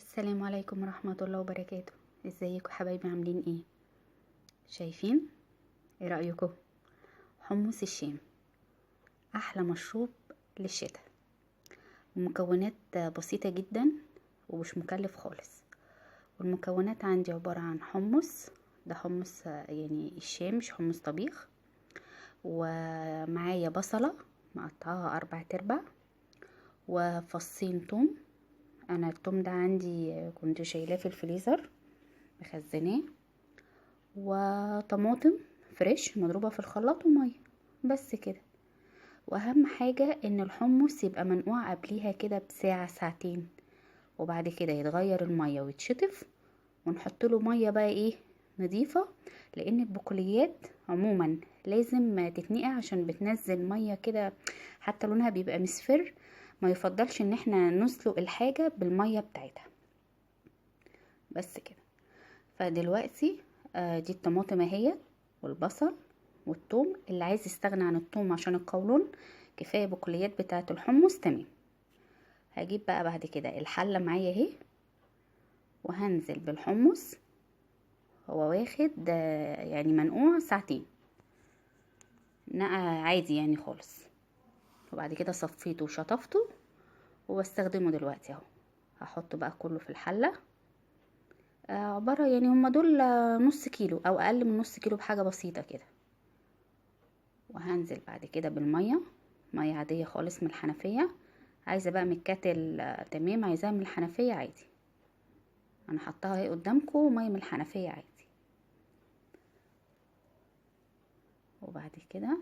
السلام عليكم ورحمة الله وبركاته. ازيكم حبايبي، عاملين ايه؟ شايفين؟ ايه رأيكم؟ حمص الشام احلى مشروب للشتاء، ومكونات بسيطة جدا ومش مكلف خالص. والمكونات عندي عبارة عن حمص، ده حمص يعني الشام مش حمص طبيخ، ومعايا بصلة مقطعاها 4/4، وفصين توم. انا التوم ده عندي كنت شايلاه في الفريزر مخزناه، وطماطم فريش مضروبة في الخلاط، ومية بس كده. واهم حاجة ان الحمص يبقى منقوع قبليها كده بساعة ساعتين، وبعد كده يتغير المية ويتشطف، ونحط له مية بقى ايه نظيفة، لان البقوليات عموما لازم تتنقع عشان بتنزل مية كده حتى لونها بيبقى مصفر. ما يفضلش ان احنا نسلق الحاجة بالمية بتاعتها بس كده. فدلوقتي دي الطماطم اهي والبصل والثوم. اللي عايز يستغنى عن الثوم عشان القولون كفاية بقوليات بتاعه الحمص، تمام. هجيب بقى بعد كده الحلة معايا اهي، وهنزل بالحمص. هو واخد يعني منقوع ساعتين، نقع عادي يعني خالص، وبعد كده صفيته وشطفته وبستخدمه دلوقتي اهو. هحطه بقى كله في الحلة، عبارة يعني هما دول نص كيلو او اقل من نص كيلو بحاجة بسيطة كده. وهنزل بعد كده بالمية، مية عادية خالص من الحنفية. عايزه بقى من الكاتل تمام، عايزاها من الحنفية عادي، انا حطاها اهي قدامكم مية من الحنفية عادي. وبعد كده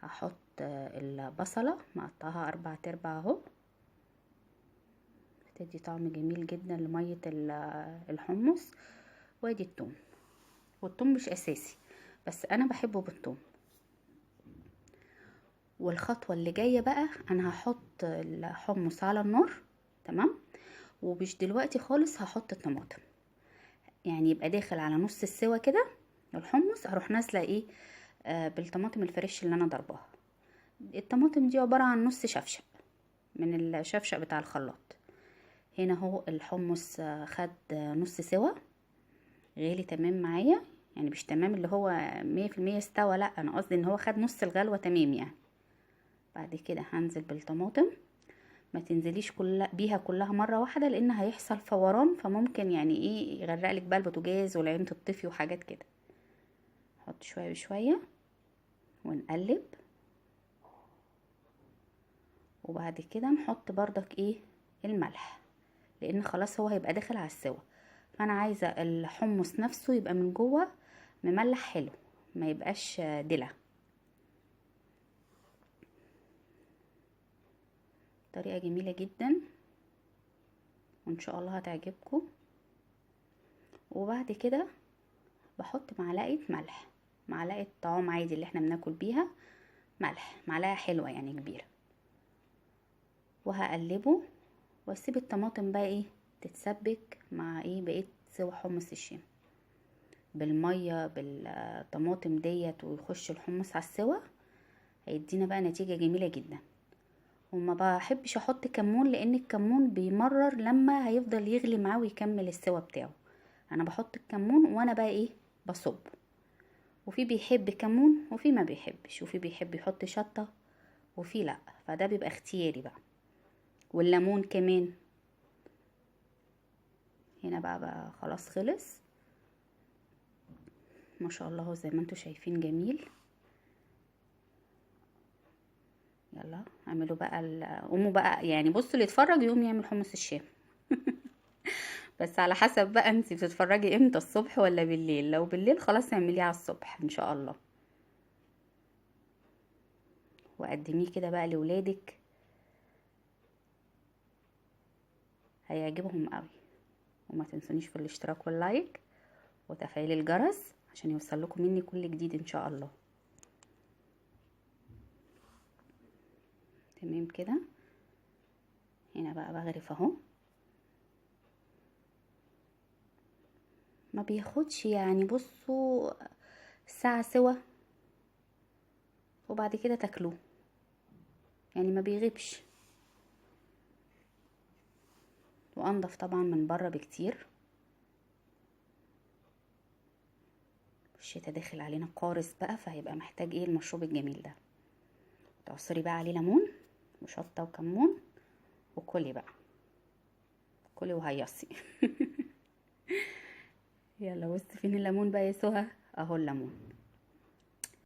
هحط البصله مقطعها 4/4 اهو، بتدي طعم جميل جدا لمية الحمص. وادي التوم، والتوم مش اساسي بس انا بحبه بالتوم. والخطوة اللي جاية بقى انا هحط الحمص على النار، تمام. ومش دلوقتي خالص هحط الطماطم، يعني يبقى داخل على نص السوا كده الحمص، هروح نازله ايه بالطماطم الفريش اللي انا ضرباها. الطماطم دي عبارة عن نص شفشق من الشفشق بتاع الخلاط. هنا اهو الحمص خد نص سوا، غالي تمام معايا، يعني مش تمام اللي هو 100% استوى، لا انا قصدي ان هو خد نص الغلوه تمام يعني. بعد كده هنزل بالطماطم، ما تنزليش بيها كلها مرة واحدة لان هيحصل فوران، فممكن يعني ايه يغرق لك بقى البوتاجاز والعين تطفي وحاجات كده. نحط شوية بشوية ونقلب، وبعد كده نحط بردك ايه الملح، لان خلاص هو هيبقى داخل على السوا. فانا عايزه الحمص نفسه يبقى من جوه مملح حلو، ما يبقاش دلع. طريقه جميلة جدا وان شاء الله هتعجبكم. وبعد كده بحط معلقه ملح، معلقه طعام عادي اللي احنا بناكل بيها ملح، معلقه حلوة يعني كبيرة. وهقلبه واسيب الطماطم بقى ايه تتسبك مع ايه بقية سوا حمص الشام بالمية بالطماطم ديت، ويخش الحمص على السوا، هيدينا بقى نتيجة جميلة جدا. وما بحبش احط كمون لان الكمون بيمرر لما هيفضل يغلي معاه ويكمل السوا بتاعه. انا بحط الكمون وانا بقى ايه بصب، وفي بيحب كمون وفي ما بيحبش، وفي بيحب يحط شطه وفي لا، فده بيبقى اختياري بقى. والليمون كمان هنا بقى خلاص خلص ما شاء الله، زي ما انتم شايفين جميل. يلا اعملوا بقى قوموا بقى، يعني بصوا اللي يتفرج يقوم يعمل حمص الشام بس على حسب بقى انتي بتتفرجي امتى، الصبح ولا بالليل. لو بالليل خلاص اعمليه على الصبح ان شاء الله، وقدميه كده بقى لولادك هيعجبهم قوي. وما تنسونيش في الاشتراك واللايك وتفعيل الجرس عشان يوصل لكم مني كل جديد ان شاء الله. تمام كده. هنا بقى بغرف اهو، ما بياخدش يعني بصوا ساعة سوا وبعد كده تاكلوه، يعني ما بيغيبش. وانضف طبعا من بره بكتير. الشتا داخل علينا قارص بقى، فهيبقى محتاج ايه المشروب الجميل ده. تعصري بقى عليه ليمون وشطه وكمون، وكلي بقى، كلي وهيصي. يلا بص فين الليمون بقى يا سهى؟ اهو الليمون.